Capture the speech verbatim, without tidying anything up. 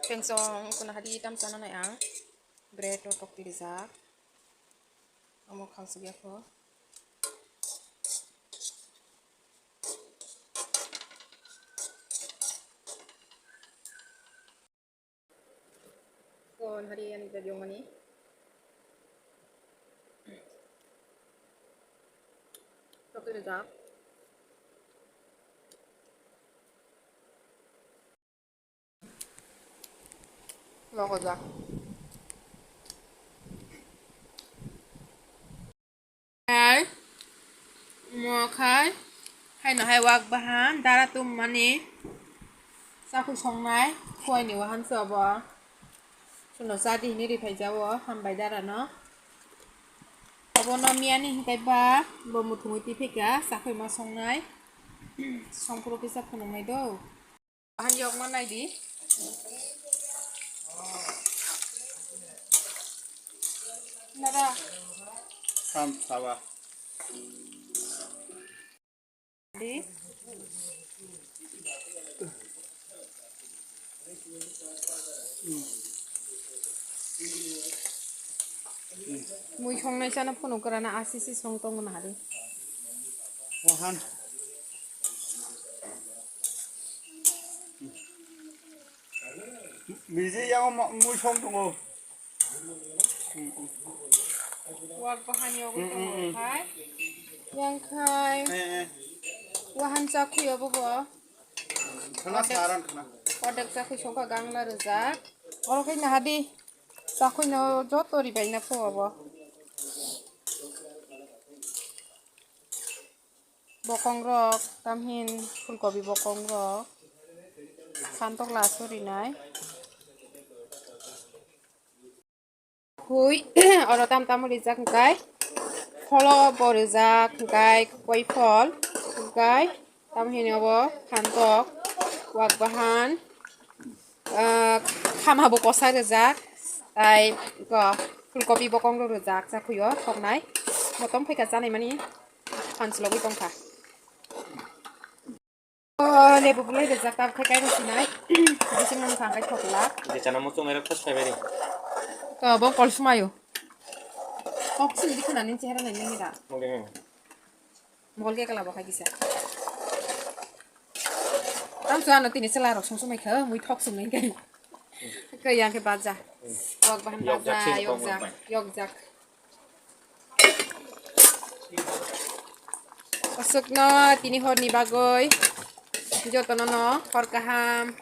Pengsong, kuna hadi tam chana nai ang. Bread o tok tiri jak. Amo khang sugya kho. Kon hari ani bread yong mani. Tok tiri jak. Logo jak. Hai, mo khai, haino hai wak bahan, dara tum mani, chakhu songnai, khuaini wahan se obo. Suno chadi hini riphai jao, hambai dara no. Obo no miyani hinkhe ba, bo muthungwi tiphika, chakhui ma songnai, songphuru kisa phunuknai do. Bahan yokma naidi. Nada. Sam sawa. Di. Mui songnai chana phunuk kwrana asisi song tongmani hari. Wahan. Miji yang ma-, mui song tongo. Wak bahan yogo tongo khai. Yang khai. Eh, eh. Wahan chakhuyo bobo. Khana saran khana. Odek chakhui songkha gangla rwjak. Oro khai nahadi. Chakhuino joto ribaina phuo bo. Bokong rok, tamhin phulkobi bokong rok. Khantok la surinai. Hui, oro tam tamo rijak hwnkhe, pholo bo rijak hwnkhe, koi phol hwnkhe, tamo hini obo khantok, wak bahan, ah, khama bo kosa rijak, tai ko phulkobi bokong rok rijak, chakhuyo thoknai, motom phaikha chanai mani, phanslogwi tongkha. Oh, lebu bulai rijak, tab khai kairo sinai. Bising nang thang kai thokla. Je chana muchung erok thas phai bari. To, bo kol sumayo. Kok sing dikhu nani chehra nai nini da. Mungkin ini. Mol ke kala bo khai kisa. Tam suano tini sela rok sung sumai kha, mui thok sung nai kai. Kai yang ke baja. Wak bahan baja, yokjak, yokjak. Aswkno tini horni bagwi jotono no hor kaham,